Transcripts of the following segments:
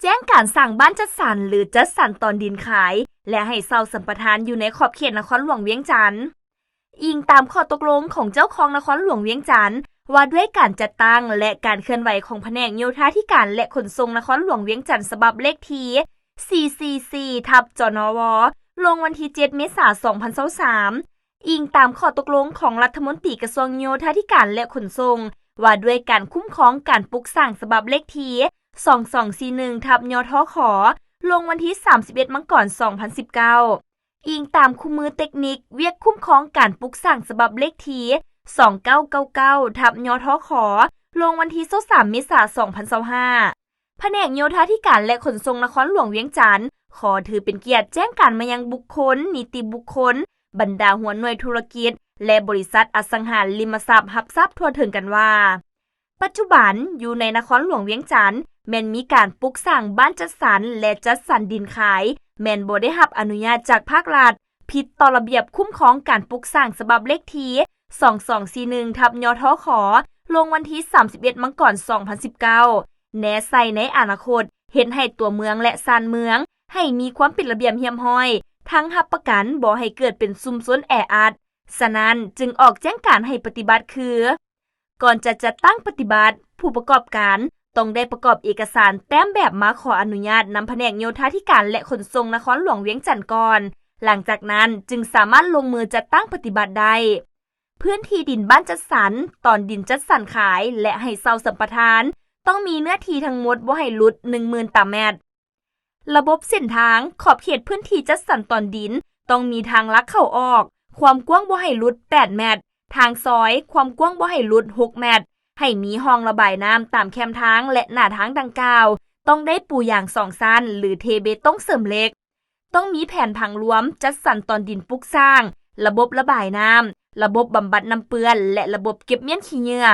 ແຈ້ງການສ້າງບ້ານຈັດສັນ ຫຼື ຈັດສັນຕອນດິນຂາຍ ແລະ ໃຫ້ເຊົ່າສຳປະທານຢູ່ໃນຂອບເຂດນະຄອນຫຼວງວຽງຈັນ. ອີງຕາມຂໍ້ຕົກລົງຂອງເຈົ້າຄອງນະຄອນຫຼວງວຽງຈັນ ວ່າດ້ວຍການຈັດຕັ້ງ ແລະ ການເຄື່ອນໄຫວຂອງພະແນກໂຍທາທິການ ແລະ ຂົນສົ່ງນະຄອນຫຼວງວຽງຈັນ ສະບັບເລກທີ ສີ່ສີ່ສີ່ ທັບ ຈນວ ລົງວັນທີ ເຈັດ ເມສາ ສອງພັນຊາວສາມ. ອີງຕາມຂໍ້ຕົກລົງຂອງລັດຖະມົນຕີກະຊວງໂຍທາທິການ ແລະ ຂົນສົ່ງ ວ່າດ້ວຍການຄຸ້ມຄອງການປຸກສ້າງ ສະບັບເລກທີ ສອງສອງສີ່ໜຶ່ງ ທັບ ຍທຂ ລົງວັນທີ ສາມສິບເອັດ ມັງກອນ ສອງພັນສິບເກົ້າ. ອີງຕາມຄູ່ມືເຕັກນິກວຽກຄຸ້ມຄອງການປຸກສ້າງ ສະບັບເລກທີ ສອງເກົ້າເກົ້າເກົ້າ ທັບ ຍທຂ ລົງວັນທີ ຊາວສາມ ເມສາ ສອງພັນຊາວຫ້າ. ພະແນກໂຍທາທິການ ແລະ ຂົນສົ່ງນະຄອນຫຼວງວຽງຈັນ ຂໍຖືເປັນກຽດແຈ້ງການມາຍັງບຸກຄົນ, ນິຕິບຸກຄົນ, ບັນດາຫົວໜ່ວຍທຸລະກິດ ແລະ ບໍລິສັດອະສັງຫາລິມະຊັບ ຮັບຊາບທົ່ວເຖິງກັນວ່າ ປັດຈຸບັນຢູ່ໃນນະຄອນຫຼວງວຽງຈັນ ແມ່ນມີການປຸກສ້າງບ້ານຈັດສັນ ແລະ ຈັດສັນດິນຂາຍ ແມ່ນບໍ່ໄດ້ຮັບອະນຸຍາດຈາກພາກລັດ, ຜິດຕໍ່ລະບຽບຄຸ້ມຄອງການປຸກສ້າງ ສະບັບເລກທີ ສອງສອງສີ່ໜຶ່ງ ທັບ ຍທຂ ລົງວັນທີ ສາມສິບເອັດ ມັງກອນ ສອງພັນສິບເກົ້າ ແນໃສ່ໃນອະນາຄົດ ເຮັດໃຫ້ຕົວເມືອງ ແລະ ຊານເມືອງ ໃຫ້ມີຄວາມເປັນລະບຽບຮຽບຮ້ອຍ, ທັງຮັບປະກັນບໍ່ໃຫ້ເກີດເປັນຊຸມຊົນແອອັດ. ສະນັ້ນ, ຈຶ່ງອອກແຈ້ງການໃຫ້ປະຕິບັດຄື ກ່ອນຈະຈັດຕັ້ງປະຕິບັດ, ຜູ້ປະກອບການຕ້ອງໄດ້ປະກອບເອກະສານແຕ້ມແບບມາຂໍອະນຸຍາດນຳພະແນກໂຍທາທິການ ແລະ ຂົນສົ່ງນະຄອນຫຼວງວຽງຈັນກ່ອນ. ຫຼັງຈາກນັ້ນຈຶ່ງສາມາດລົງມືຈັດຕັ້ງປະຕິບັດໄດ້. ພື້ນທີ່ດິນບ້ານຈັດສັນ, ຕອນດິນຈັດສັນຂາຍ ແລະ ໃຫ້ເຊົ່າສຳປະທານ ຕ້ອງມີເນື້ອທີ່ທັງໝົດບໍ່ໃຫ້ຫຼຸດ ໜຶ່ງໝື່ນຕາແມັດ. ລະບົບເສັ້ນທາງ, ຂອບເຂດພື້ນທີ່ຈັດສັນຕອນດິນ ຕ້ອງມີທາງຫຼັກເຂົ້າອອກ, ຄວາມກວ້າງບໍ່ໃຫ້ຫຼຸດ ແປດແມັດ, ທາງຊອຍ, ຄວາມກວ້າງບໍ່ໃຫ້ຫຼຸດ ຫົກແມັດ, ໃຫ້ມີຮ່ອງລະບາຍນ້ຳຕາມແຄມທາງ ແລະ ໜ້າທາງດັ່ງກ່າວ ຕ້ອງໄດ້ປູຢາງສອງຊັ້ນ ຫຼື ເທເບຕົງເສີມເຫຼັກ. ຕ້ອງມີແຜນຜັງລວມຈັດສັນຕອນດິນປຸກສ້າງ, ລະບົບລະບາຍນ້ຳ, ລະບົບບຳບັດນ້ຳເປື້ອນ ແລະ ລະບົບເກັບມ້ຽນຂີ້ເຫຍື້ອ.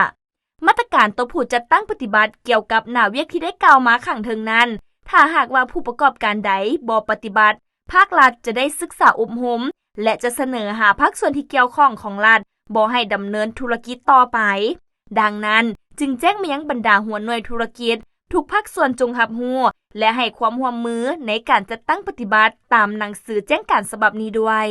ມາດຕະການຕໍ່ຜູ້ຈັດຕັ້ງປະຕິບັດກ່ຽວກັບໜ້າວຽກທີ່ໄດ້ກ່າວມາຂ້າງເທິງນັ້ນ, ຖ້າຫາກວ່າຜູ້ປະກອບການໃດບໍ່ປະຕິບັດ, ພາກລັດຈະໄດ້ສຶກສາອົບຮົມ ແລະ ຈະສະເໜີຫາພາກສ່ວນທີ່ກ່ຽວຂ້ອງຂອງລັດບໍ່ໃຫ້ດຳເນີນທຸລະກິດຕໍ່ໄປ. ດັ່ງນັ້ນ, ຈຶ່ງແຈ້ງມາຍັງບັນດາຫົວໜ່ວຍທຸລະກິດ ທຸກພາກສ່ວນຈົ່ງຮັບຮູ້ ແລະ ໃຫ້ຄວາມຮ່ວມມືໃນການຈັດຕັ້ງປະຕິບັດຕາມໜັງສືແຈ້ງການສະບັບນີ້ດ້ວຍ.